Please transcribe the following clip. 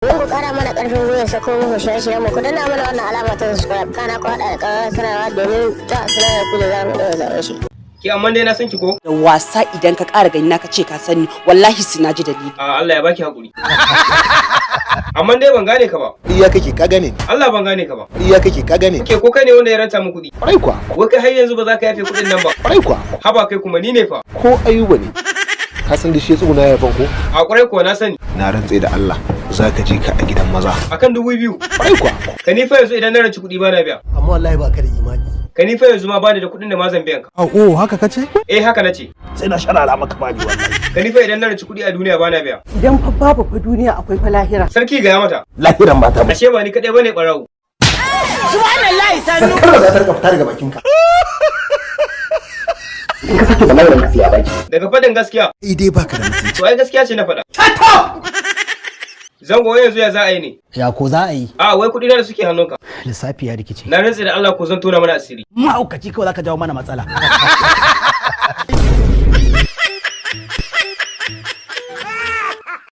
Don ku kara mana karfin gwiwa sako muku shirye-shiryen mu, ku danna mana wannan alama ta subscribe, kana ku haɗa da ƙararrawar sanarwa domin za a sanar da ku da za mu ɗaura zaɓen shi. Ki, amma dai na san ki ko? Da wasa idan ka ƙara gani na ka ce ka sani, wallahi sai na ji dalili. A Allah ya baki hakuri. Amma dai ban gane ka ba. Iya kake ka gane ni. Allah ban gane ka ba. Iya kake ka gane ni. Ke, ko kai ne wanda ya ranta mu kuɗi? Kwarai kuwa. Wai kai har yanzu ba za ka yafe kuɗin nan ba? Kwarai kuwa. Haba kai kuma, ni ne fa. Ko Ayuba ne. Ka san da shi ya tsuguna ya ko? A kwarai kuwa, na sani. Na rantse da Allah za ka je ka a gidan maza. Akan 2000. Kwarai kuwa. Ka ni fa yanzu idan na ranci kuɗi bana biya. Amma wallahi ba ka da imani. Ka ni fa yanzu ma bani da kuɗin da ma zan biyan ka. Oh, haka kace? Eh, haka nace. Sai na sharara maka bani wallahi. Ka ni fa idan na ranci kuɗi a duniya bana biya. Idan fa babu fa duniya, akwai fa lahira. Sarki, gaya mata. Lahiran mata. Ashe ba ni kaɗai bane ɓarawo. Kalma za ta rika fita daga bakinka. In ka sake bala'i, ranka sai ya baki. Daga faɗin gaskiya. Ai dai baka da mutunci. To ai gaskiya ce na faɗa. Zango, yanzu ya za a yi ne? Ya ko za a yi? A wai kuɗi na da suke hannunka. Lissafi ya rikice. Na rantse da Allah ko zan tona mana asiri. Mahaukaci kawai, zaka jawo mana matsala.